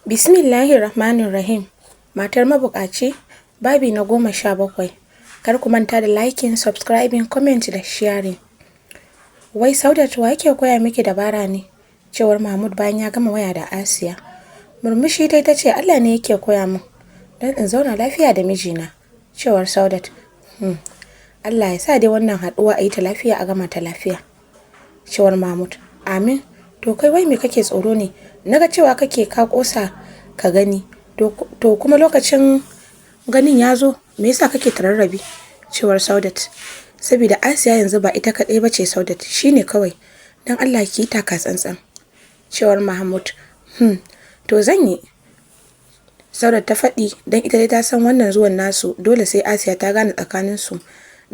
Bismillahirrahmanirrahim. Matar Mabuƙaci, babi na 17. Kar ku manta da liking, subscribing, comment da sharing. Wai Saudat, wa yake koya miki dabara ne? Cewar Mahmud bayan ya gama waya da Asiya. Murmushi dai ta ce, "Allah ne yake koya min don in zauna lafiya da mijina." Cewar Saudat. Allah ya sa dai wannan haɗuwa a yi ta lafiya a gama ta lafiya. Cewar Mahmud. Amin. To kai, wai me kake tsoro ne? Naga cewa kake ka ƙosa ka gani. To kuma lokacin ganin ya zo, me yasa kake tararrabi? Cewar Saudat. Saboda Asiya yanzu ba ita kaɗai ba ce Saudat, shine kawai. Don Allah ki yi taka tsantsan. Cewar Mahmud. To zan yi. Saudat ta faɗi, don ita dai ta san wannan zuwan nasu dole sai Asiya ta gane tsakaninsu,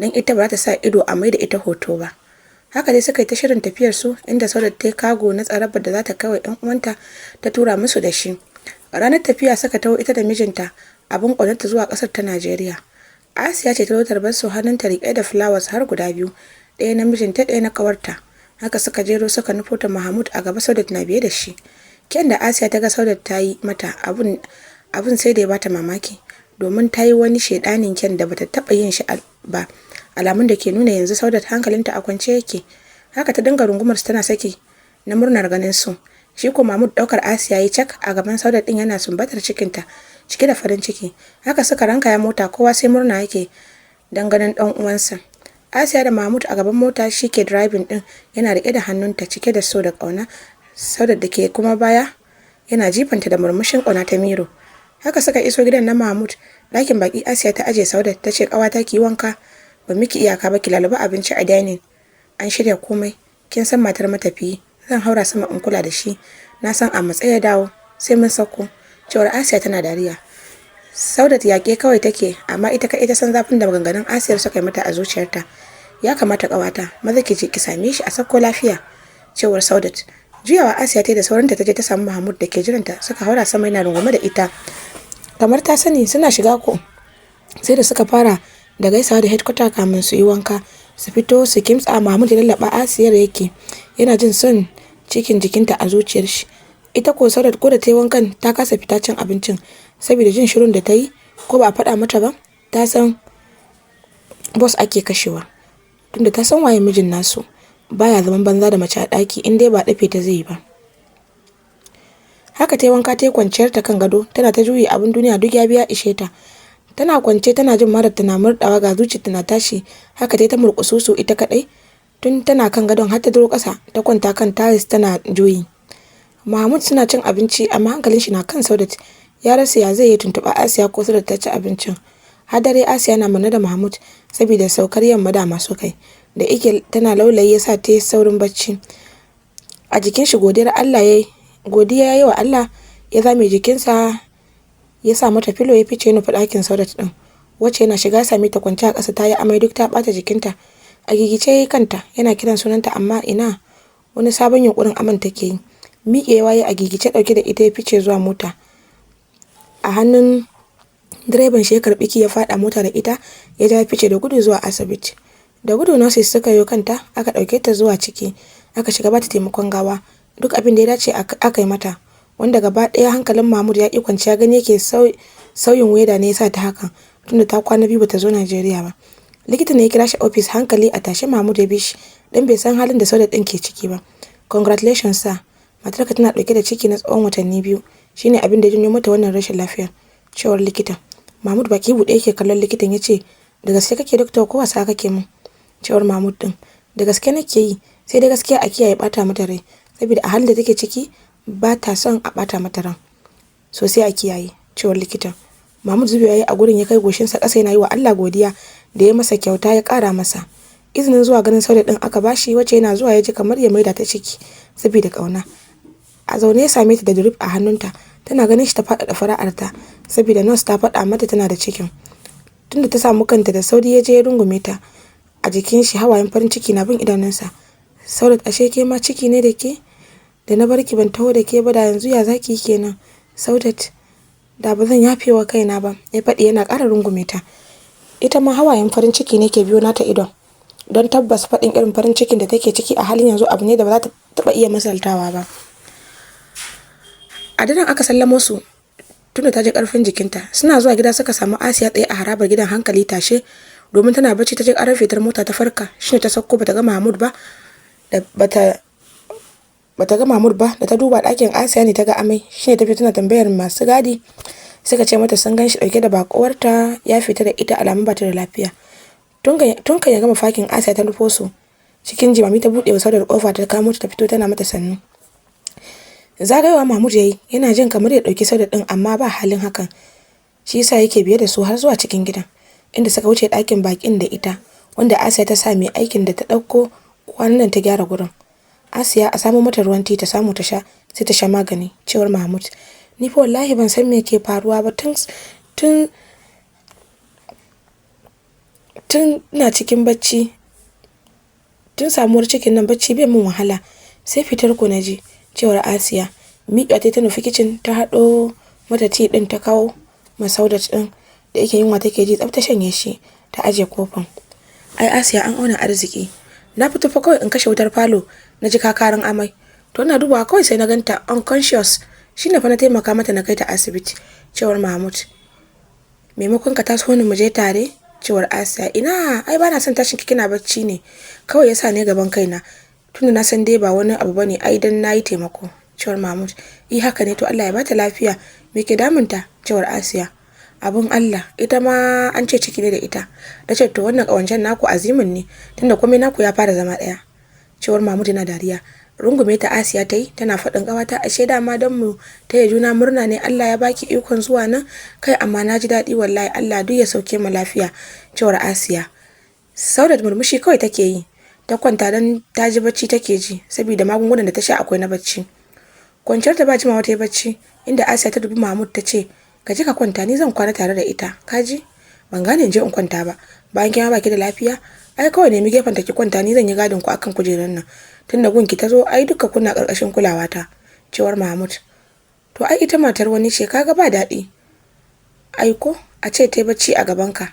don ita ba za ta sa ido a mai da ita hoto ba. Haka dai suka yi ta shirin tafiyar su, inda Saudat ta yi cargo na tsarabar da za ta kai wa 'yan uwanta ta tura musu da shi. Ranar tafiya suka taho ita da mijinta abin ƙaunarta zuwa ƙasar ta Najeriya. Asiya ce ta zo tarbar su, hannunta riƙe da flowers har guda biyu, ɗaya na mijinta, ɗaya na ƙawarta. Haka suka jero suka nufo ta, Mahmud a gaba, Saudat na biye da shi. Kyan da Asiya ta ga Saudat ta yi mata, abun sai da ya bata mamaki, domin ta yi wani shaidanin kyan da bata taɓa yin shi ba. Alamun da ke nuna yanzu Saudat hankalinta a kwance yake. Haka ta dinga rungumar su tana saki na murnar ganin su. Shi ko Mahmud ɗaukar Asiya ya cak a gaban Saudat ɗin, yana sumbatar cikinta cike da farin ciki. Haka suka rankaya mota, kowa sai murna yake dan ganin ɗan uwansa. Asiya da Mahmud a gaban mota, shi ke driving ɗin, yana riƙe da hannunta cike da so da ƙauna. Saudat da ke kuma baya yana jifanta da murmushin ƙauna ta mirror. Haka suka iso gidan na Mahmud. Ɗakin baƙi Asiya ta aje Saudat, ta ce, "Ƙawata, ki yi wanka, ba miki iyaka ba, ki laluba abinci a dining. An shirya komai. Kin san matar matafiyi. Zan haura sama in kula da shi. Na san a matsayi ya dawo. Sai mun sauko." Cewar Asiya tana dariya. Saudat yaƙe kawai take, amma ita kaɗai ta san zafin da maganganun Asiyar suka yi mata a zuciyarta. "Ya kamata ƙawata, maza ki je ki same shi, a sauko lafiya." Cewar Saudat. Juyawa Asiya ta yi da saurinta ta je ta samu Mahmud da ke jiranta, suka haura sama yana rungume da ita. Kamar ta sani, suna shiga ko sai da suka fara da gaisawa da headquarter kamin su yi wanka. Su fito su kimtsa. Mahmud ya lallaɓa Asiyar yake, yana jin son cikin jikinta a zuciyar shi. Ita ko Saudat, ko da ta yi wankan ta kasa fita cin abincin saboda jin shirun da ta yi. Ko ba a faɗa mata ba, ta san boss ake kashewa. Tunda ta san waye mijin nasu, baya zaman banza da mace a ɗaki in dai ba dafe ta zai yi ba. Haka ta yi wanka, ta yi kwanciyar ta kan gado tana ta juyi, abin duniya duk ya biya ishe ta. Tana kwance tana jin marar tana murɗawa, ga zuciyarta tana tashi. Haka ta yi ta murƙususu ita kaɗai tun tana kan gadon har ta duro ƙasa ta kwanta kan tiles tana juyi. Mahmud suna cin abinci amma hankalin shi na kan Saudat. Ya rasa ya zai yi tuntuɓa Asiya ko Saudat ta ci abincin. Har dare Asiya na manne da Mahmud, saboda saukar yamma da masu kai. Da ike tana laulayi ya sa ta yi saurin bacci. A jikin shi godiyar Allah ya godiya ya yi wa Allah, ya zame jikinsa, ya sa mata filo, ya fice ya nufi ɗakin Saudat ɗin. Wacce yana shiga same ta kwance a ƙasa, ta yi amai duk ta ɓata jikinta. A gigice ya yi kanta yana kiran sunanta, amma ina, wani sabon yunƙurin aman take yi. Miƙewa ya a gigice ɗauke da ita ya fice zuwa mota. A hannun direban shi ya karɓi key, ya faɗa mota da ita, ya ja ya fice da gudu zuwa asibiti. Da gudu nurses suka yo kanta, aka ɗauke ta zuwa ciki, aka shiga bata taimakon gawa. Duk abin da ya dace aka yi mata. Wanda gaba ɗaya hankalin Mahmud ya ƙi kwanciya, gani yake sauyin weather ne ya sa ta hakan, tunda ta kwana 2 bata zo Najeriya ba. Likita ne ya kira shi ofis. Hankali a tashe Mahmud ya bi shi, dan bai san halin da Saudat ɗin ke ciki ba. "Congratulations, sir. Matarka tana ɗauke da ciki na tsawon watanni 2. Shine abin da ya janyo mata wannan rashin lafiyar." Cewar likita. Mahmud baki buɗe yake kallon likitan, ya ce, "Da gaske kake, doctor, ko wasa kake min?" Cewar Mahmud ɗin. "Da gaske nake yi, sai dai gaskiya a kiyaye ɓata mata rai, saboda a halin da take ciki ba ta son a ɓata mata ran. So sai a kiyaye." Cewar likitan. Mahmud zubewa ya yi a gurin, ya kai goshinsa ƙasa yana yi wa Allah godiya da ya masa kyauta ya ƙara masa. Izinin zuwa ganin Saudat ɗin aka bashi, wacce yana zuwa ya ji kamar ya maida ta ciki saboda ƙauna. A zaune ya same ta da drip a hannunta, tana ganin shi ta faɗaɗa fara'arta, saboda nurse ta faɗa mata tana da cikin. Tunda ta samu kanta, da sauri ya je ya rungume ta a jikin shi, hawayen farin ciki na bin idanunsa. "Saudat, ashe ke ma ciki ne da ke? Da na barki ban taho da ke ba, da yanzu ya zaki yi kenan? Saudat, da ba zan yafe wa kaina ba," ya faɗi yana ƙara rungume ta. Ita ma hawayen farin ciki ne ke biyo nata idon. Don tabbas faɗin irin farin cikin da take ciki a halin yanzu abu ne da ba za ta taɓa iya misaltawa ba. A daren aka sallamo su tunda ta ji karfin jikinta. Suna zuwa gida suka samu Asiya tsaye a harabar gidan, hankali tashe, domin tana bacci ta ji karar fitar mota ta farka. Shine ta sauko, bata ga Mahmud ba da bata ga Mahmud ba. Da ta duba ɗakin Asiya ne ta ga amai. Shine ta fito tana tambayar masu gadi, suka ce mata sun gan shi ɗauke da bakuwarta ya fita da ita, alamun bata da lafiya. Tun kan ya gama fakin, Asiya ta nufo su cikin jimami, ta buɗe wa Saudar kofa, ta kamo ta fito tana mata sannu. Zagayowa Mahmud yayi, yana jin kamar ya ɗauki Saudar ɗin, amma ba halin hakan, shi yasa yake biye da su har zuwa cikin gidan, inda suka wuce ɗakin bakin da ita, wanda Asiya ta sa mai aikin da ta ɗauko kwanan nan ta gyara gurin. "Asiya, a samo mata ruwan tea ta samu ta sha, sai ta sha magani," cewar Mahmud. "Ni fa wallahi ban san me ke faruwa ba. Tun ina cikin bacci, tun samuwar cikin nan bacci bai min wahala, sai fitar ku na ji," cewar Asiya. Miƙewa ta nufi kicin, ta haɗo mata tea ɗin, ta kawo ma Saudat ɗin da yake yunwa take ji, tsaf ta shanye shi ta ajiye kofin. "Ai Asiya, an auna arziki. Na fito fa kawai in kashe wutar falo na ji kakarin amai. To ina dubawa kawai sai na ganta unconscious. Shine fa na taimaka mata na kai ta asibiti," cewar Mahmud. "Maimakon ka taso ni mu je tare," cewar Asiya. "Ina, ai bana son tashin ki kina bacci ne kawai yasa ne gaban kaina, tunda na san dai ba wani abu bane, ai dan nayi taimako," cewar Mahmud. "I haka ne, to Allah ya bata lafiya. Me ke damunta?" cewar Asiya. "Abun Allah, ita ma an ce ciki ne da ita." Na ce, "To wannan kawancen naku azimin ne, tunda komai naku ya fara zama ɗaya," cewar Mahmud yana dariya. Rungume ta Asiya ta yi tana faɗin, "Ƙawata, ashe dama don mu taya juna murna ne Allah ya baki ikon zuwa nan. Kai, amma na ji daɗi wallahi. Allah duk ya sauke mu lafiya," cewar Asiya. Saudat murmushi kawai take yi. Ta kwanta don ta ji bacci take ji, saboda magungunan da ta sha akwai na bacci. Kwanciyar ta ba jimawa ta yi bacci, inda Asiya ta dubi Mahmud ta ce, "Ka je ka kwanta, ni zan kwana tare da ita, ka ji?" "Ban gane in je in kwanta ba bayan kima baki da lafiya. Ai kawai nemi gefen ta ki kwanta, ni zan yi gadin ku akan kujerar nan. Tunda gunki ta zo, ai duka kuna karkashin kulawata," cewar Mahmud. "To ai ita matar wani ce, kaga ba daɗi ai ko a ce ta bacci a gabanka.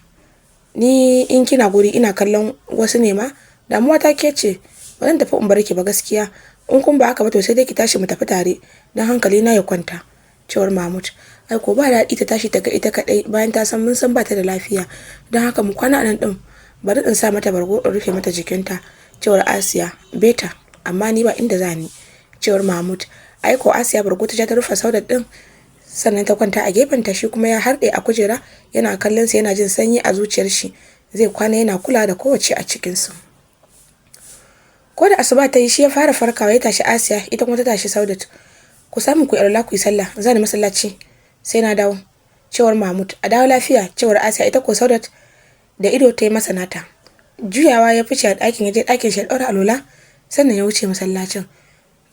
Ni in kina guri ina kallon wasu ne ma, damuwa ta ke ce. Ba zan tafi in bar ki ba gaskiya. In kun ba haka ba, to sai dai ki tashi mu tafi tare don hankali na ya kwanta," cewar Mahmud. "Ai ko ba daɗi ta tashi ta ga ita kaɗai bayan ta san mun san ba ta da lafiya. Don haka mu kwana a nan ɗin. Bari in sa mata bargo in rufe mata jikinta," cewar Asiya. "Better, amma ni ba inda za ni," cewar Mahmud. Ai ko Asiya bargo ta ja ta rufe Saudat ɗin, sannan ta kwanta a gefenta, shi kuma ya harɗe a kujera yana kallon sa, yana jin sanyi a zuciyar shi. Zai kwana yana kula da kowace a cikin su. Ko da asuba ta yi, shi ya fara farkawa ya tashi Asiya, ita kuma ta tashi Saudat. "Ku samu ku yi ku yi sallah, zan masallaci sai na dawo," cewar Mahmud. "A dawo lafiya," cewar Asiya. Ita ko Saudat da ido ta yi masa nata. Juyawa ya fice a ɗakin, ya je ɗakin shi ya ɗaura alola, sannan ya wuce masallacin.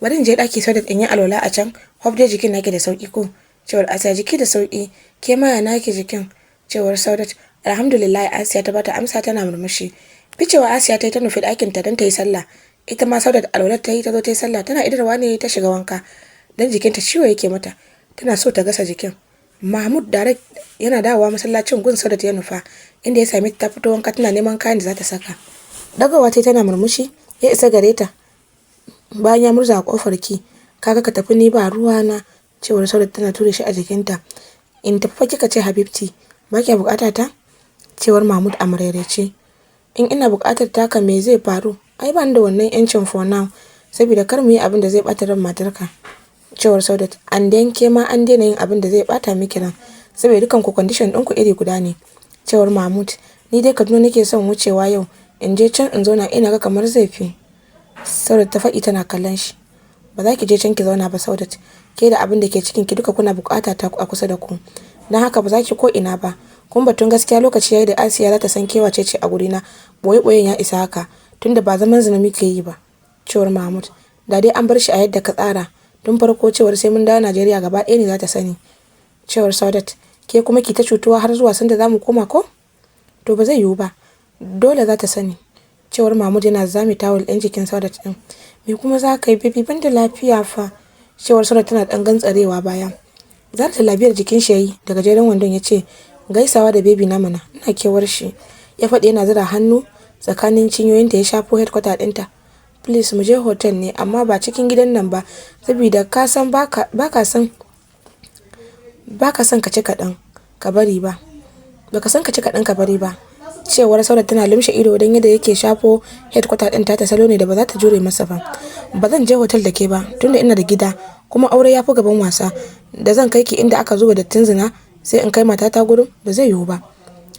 "Bari in je ɗaki Saudat in yi alola a can. Hope dai jikin naki da sauki ko?" cewar Asiya. "Jiki da sauki, ke ma ya naki jikin?" cewar Saudat. "Alhamdulillah," Asiya ta bata amsa tana murmushi. Ficewa Asiya ta yi ta nufi ɗakin ta don ta yi sallah. Ita ma Saudat alwalar ta yi, ta zo ta yi sallah. Tana idarwa ne ta shiga wanka, don jikinta ciwo yake mata, tana so ta gasa jikin. Mahmud direct yana dawowa masallacin gun Saudat ya nufa, inda ya same ta fito wanka tana neman kayan da za ta saka. Dagawa ta tana murmushi, ya isa gare ta bayan ya murza a kofar ki. "Kaga ka tafi, ni ba ruwa na," cewar Saudat tana ture shi a jikinta. "In tafi fa kika ce, habibti, ba kya bukata ta?" cewar Mahmud a marairaice. "In ina bukatar taka, me zai faru? Ai ba ni da wannan yancin for now, saboda kar mu yi abin da zai bata ran matarka," cewar Saudat. "And then ke ma an daina yin abin da zai bata miki ran, saboda dukan ku condition ɗinku iri guda ne," cewar Mahmud. "Ni dai Kaduna nake son wucewa yau, in je can in zauna, ina ga kamar zai fi," Saudat ta faɗi tana kallon shi. "Ba za ki je can ki zauna ba, Saudat. Ke da abin da ke cikin ki duka kuna bukata ta a kusa da ku, don haka ba za ki ko ina ba. Kuma batun gaskiya, lokaci yayi da Asiya za ta san ke wace ce a gurina. Boye boyen ya isa haka, tunda ba zaman zina muke yi ba," cewar Mahmud. "Da dai an bar shi a yadda ka tsara tun farko, cewar sai mun dawo Najeriya gaba ɗaya ne za ta sani," cewar Saudat. "Ke kuma ki ta cutuwa har zuwa sanda za mu koma ko? To ba zai yiwu ba, dole za ta sani," cewar Mahmud yana zame tawul ɗin jikin Saudat ɗin. "Me kuma za ka yi, baby? Ban da lafiya fa," cewar Saudat tana ɗan gantsarewa baya. Zarta lafiyar jikin shi yayi da gajeren wandon, ya ce, "Gaisawa da baby na mana, ina kewar shi," ya faɗi yana zura hannu tsakanin cinyoyinta ya shafo headquarter ɗinta. "Please, mu je hotel ne, amma ba cikin gidan nan ba, saboda ka san baka san Ba ka son ka ci kaɗan ka bari ba. Baka san ka ci kaɗan ka bari ba. Cewar Saudat tana lumshe ido don yadda yake shafo headquarter ɗin ta salo ne da ba za ta jure masa ba. Ba zan je hotel da ke ba tunda ina da gida, kuma aure ya fi gaban wasa. Da zan kai ki inda aka zuba dattin zina sai in kai matata gurin, ba zai yiwu ba.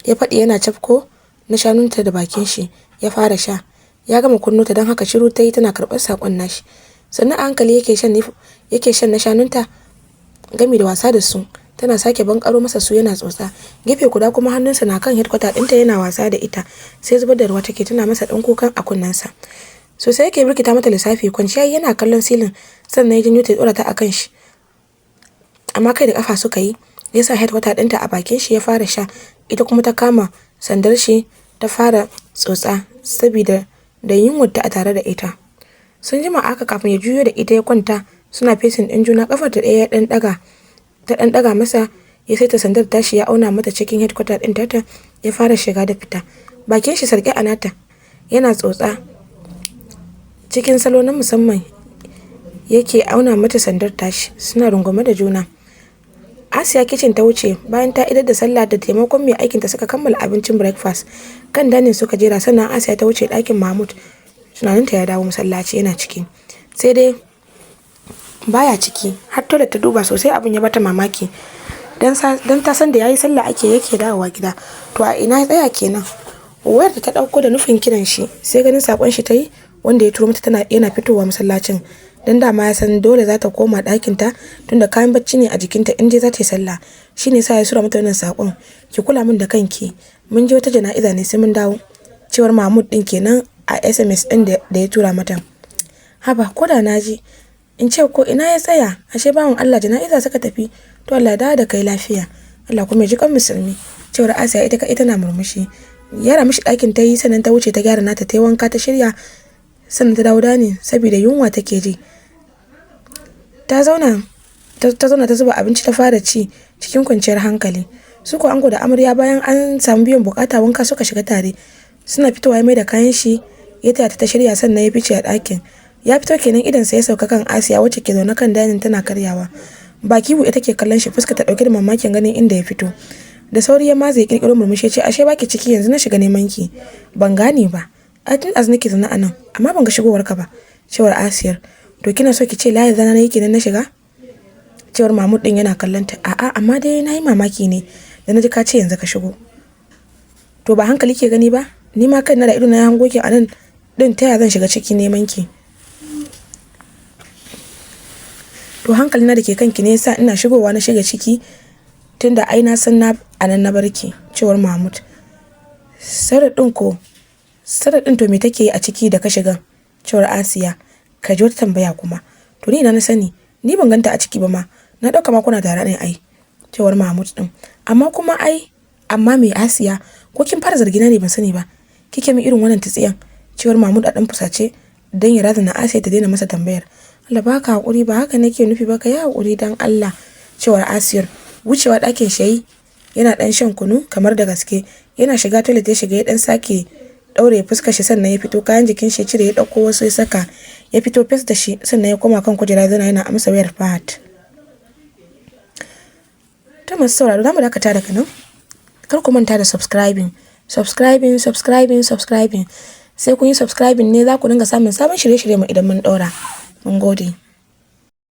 Ya faɗi yana cafko na shanunta da bakin shi ya fara sha. Ya gama kunno ta, don haka shiru ta yi tana karɓar saƙon nashi. Sannan a hankali yake shan na shanunta gami da wasa da su. Tana sake bankaro masa su yana tsotsa. Gefe guda kuma hannunsa na kan headquarter ɗinta yana wasa da ita, sai zubar da ruwa take tana masa ɗan kukan a kunnensa. Sosai yake birkita mata lissafi. Kwanciya yana kallon silin, sannan ya janyo ta ya ɗora ta a kan shi. Amma kai da kafa suka yi, ya sa headquarter ɗinta a bakin shi ya fara sha, ita kuma ta kama sandar shi ta fara tsotsa saboda da yunwarta a tare da ita. Sun jima haka kafin ya juyo da ita ya kwanta suna facing ɗin juna. Kafar ta ɗaya ya ɗan ɗaga, ta ɗan ɗaga masa, ya saita sandar tashi ya auna mata cikin headquarter ɗin tata, ya fara shiga da fita. Bakin shi sarƙe a nata yana tsotsa. Cikin salo na musamman yake auna mata sandar tashi, suna rungume da juna. Asiya kicin ta wuce bayan ta idar da sallah, da taimakon mai aikinta suka kammala abincin breakfast. Kan dining suka jera, sannan Asiya ta wuce ɗakin Mahmud. Tunaninta ya dawo masallaci yana ciki. Sai dai baya ciki, har toilet ta duba sosai, abin ya bata mamaki. Dan ta san da yayi sallah ake yake dawowa gida. To a ina ya tsaya kenan? Wayar da ta ɗauko da nufin kiran shi, sai ganin sakon shi ta yi wanda ya turo mata tana yana fitowa masallacin. Dan dama ya san dole za ta koma ɗakin ta tunda kayan bacci ne a jikinta in dai za ta yi sallah. Shi ne sa ya sura mata wannan sakon: "Ki kula min da kanki, mun je wata jana'iza ne, sai mun dawo." Cewar Mahmud din kenan a SMS din da ya tura mata. Haba, ko da na ji in ce ko ina ya tsaya, ashe bawan Allah jana'iza suka tafi. To Allah ya dawo da kai lafiya, Allah kuma ya ji kan musulmi. Cewar Asiya ita kaɗai tana murmushi. Gyara mishi ɗakin ta yi, sannan ta wuce ta gyara nata, ta yi wanka, ta shirya, sannan ta dawo dining saboda yunwa take ji. Ta zauna ta zuba abinci ta fara ci cikin kwanciyar hankali. Su ko ango da amarya, bayan an samu biyan bukata, wanka suka shiga tare. Suna fitowa ya mai da kayan shi, ya taya ta shirya, sannan ya fice a ɗakin. Ya fito kenan idan sa ya sauka kan Asiya wacce ke zaune kan dining tana karyawa. Baki buɗe take kallon shi, fuska ta ɗauke da mamakin ganin inda ya fito. Da sauri ya maza ya kirkiro murmushi ya ce, "Ashe baki ciki? Yanzu na shiga neman ki." "Ban gane ba. Ai tun ɗazu nake zaune a nan amma ban ga shigowar ka ba." Cewar Asiyar. "To kina so ki ce layin zana na yake nan na shiga?" Cewar Mahmud din yana kallon ta. "A'a, amma dai na yi mamaki ne da na ji ka ce yanzu ka shigo." "To ba hankali ke gani ba? Ni ma kai na da ido na hango ki a nan din, ta ya zan shiga ciki neman ki? To hankali na da ke kanki ne yasa ina shigowa na shiga ciki, tunda ai na san na a nan na barki." Cewar Mahmud. "Sarar din ko Sarar din to me take yi a ciki da ka shiga?" Cewar Asiya. "Ka ji wata tambaya kuma. To ni ina na sani? Ni ban ganta a ciki ba ma. Na dauka ma kuna tare ne ai." Cewar Mahmud din. "Amma kuma ai." "Amma me, Asiya? Ko kin fara zargina ne ban sani ba kike min irin wannan tsiyan?" Cewar Mahmud a dan fusace dan ya razana Asiya ta daina masa tambayar. "Allah baka hakuri, ba haka nake nufi ba, ka yi hakuri dan Allah." Cewar Asiyar. Wucewa ɗakin shayi yana dan shan kunu kamar da gaske. Yana shiga toilet ya shiga ya dan sake daure fuskar shi, sannan ya fito. Kayan jikin shi ya cire, ya dauko wasu ya saka, ya fito fes da shi, sannan ya koma kan kujera zauna yana amsa wayar Fahad. Ta masu sauraro, zamu dakata daga nan. Kar ku manta da subscribing, subscribing, subscribing, subscribing. Sai kun yi subscribing ne za ku dinga samun sabon shirye-shirye mu idan mun ɗora. Mun gode.